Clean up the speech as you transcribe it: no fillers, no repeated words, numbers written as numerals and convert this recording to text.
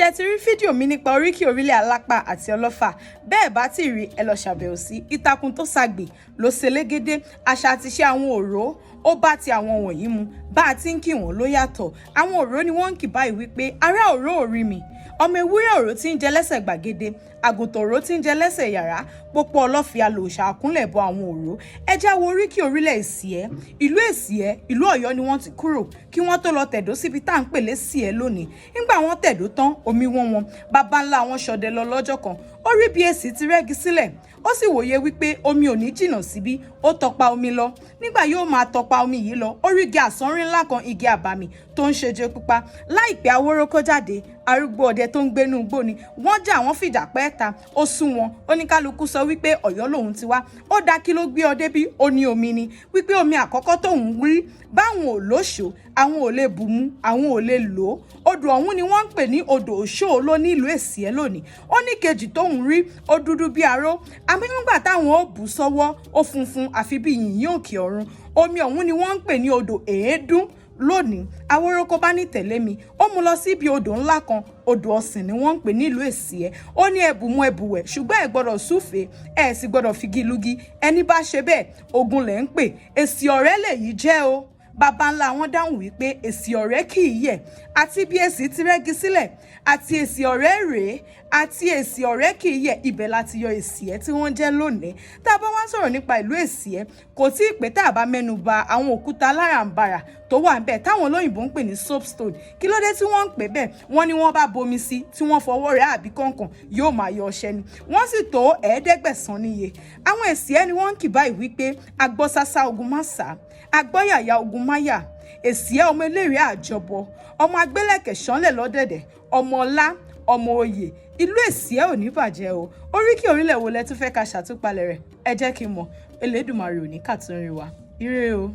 Ṣé ẹ ti rí fídíò mi nípa oríkì orílẹ̀ Alápà àti Ọlọ́fà? Bẹ́ẹ̀ bá ti rí, ẹ lọ ṣàbẹ̀wò sí ìtàkùn tó sagbè ló ṣelégédé. Àṣà àti iṣẹ́ àwọn òró ó bá ti àwọn wọ̀nyí mu. Bá a ti ń kí wọ́n ló yàtọ̀. Àwọn òró ni wọ́n ń kì báyìí wípé ará òró ò rí mi, ọmọ ewúrẹ́ òró tí ń jẹ lẹ́sẹ̀ gbàgede, àgùntàn òró tí ń jẹ lẹ́sẹ̀ yàrá, pópó ọlọ́fíà lòòṣà àkúnlẹ̀ bọ àwọn òró. Ẹjẹ́ wo oríkì orílẹ̀ Èsìẹ́. Ìlú Èsìẹ́, ìlú Ọ̀yọ́ ni wọ́n ti kúrò kí wọ́n tó lọ tẹ̀dó síbi tá à ń pè lÉsìẹ́ lónìí. Nígbà wọ́n tẹ̀dó tán, omi wọ́n wọn. Baba ńlá wọn ṣọdẹ lọ lọ́jọ́ kan, ó rí bí èsì ti rẹ́gi sílẹ̀, ó sì wòye wípé omi ò ní jìnnà síbí. Ó tọpa omi lọ. Nígbà yóò máa tọpa omi yìí lọ, ó rí igi àsánrí ńlá kan, igi àbàmì tó ń ṣeje pupa. Láìpẹ́, awórókó jáde, arúgbó ọdẹ tó ń gbénú igbó ni. Wọ́n jà, wọ́n fìjà pẹ́ ta, ó sún wọn. Oníkálukú sọ wípé Ọ̀yọ́ lòun ti wá. Ó dá, kí ló gbé ọdẹ bí? Ó ní omi ni, wípé omi àkọ́kọ́ tóun rí báwọn ò lóṣòó, àwọn ò lè bù mu, àwọn ò lè lò ó. Odò ọ̀hún ni wọ́n ń pè ní odò Òṣóòló ní ìlú Èsìẹ́ lónìí. Ó ní kejì tóun rí, ó dúdú bí aró, àmọ́ nígbà táwọn ó bù sọ́wọ́, ó funfun àfi bí yìnyín òkè ọ̀run. Omi ọ̀hún ni wọ́n ń pè ní odò Èédún lónìí. Awórókó bá ní tẹ̀lé mi, ó mú lọ síbi odò ńlá kan. Odò Ọ̀sìn ni wọ́n ń pè nílùú Èsìẹ́. Ó ní ẹ̀bù mu, ẹ̀bùwẹ̀, ṣùgbọ́n ẹ̀ gbọ́dọ̀ súfèé, ẹ̀ sì gbọ́dọ̀ figi lugi. Ẹni bá ṣe bẹ́ẹ̀, ogun lẹ̀ ń pè. Èsì ọ̀rẹ́ lèyí jẹ́ o. Baba ńlá wọn dáhùn wípé èsì ọ̀rẹ́ kì í yẹ̀. Àti bí èsì ti rẹ́gi sílẹ̀ àti èsì ọ̀rẹ́ rèé àti èsì ọ̀rẹ́ kì í yẹ̀, ibẹ̀ láti yọ èsì ẹ̀ tí wọ́n jẹ́ lónìí. Tá a bá wá sọ̀rọ̀ nípa ìlú Èsìẹ́, kò tí ì pé tá a bá mẹ́nu bà àwọn òkúta aláràǹbarà tó wà ń bẹ̀ táwọn olóyìnbó ń pè ní soapstone. Kí ló dé tí wọ́n ń pè bẹ́ẹ̀? Wọ́n ní wọ́n bá bomi sí, tí wọ́n fọwọ́ rẹ̀ àbí kọ̀ọ̀kan, yóò máa yọ ọṣẹ ni. Wọ́n sì tó 500 níye. Àwọn Èsìẹ́ ni wọ́n ń kì báyìí wípé agbọ́sásá ogun má sá, agbọ́yàyà ogun máyà, Èsìẹ́ ọmọ eléré àjọbọ, ọmọ agbélẹ̀kẹ̀ ṣánlẹ̀ lọ́dẹ̀dẹ̀, ọmọ ọlá, ọmọ oyè. Ìlú Èsìẹ́ ò ní bàjẹ́ o. Oríkì orílẹ̀ wo lẹ tún fẹ́ ká ṣàtúpalẹ̀ rẹ̀? Ẹ jẹ́ kí n mọ̀. Elédùmarè ò ní kàtúnrin wa. Ire o.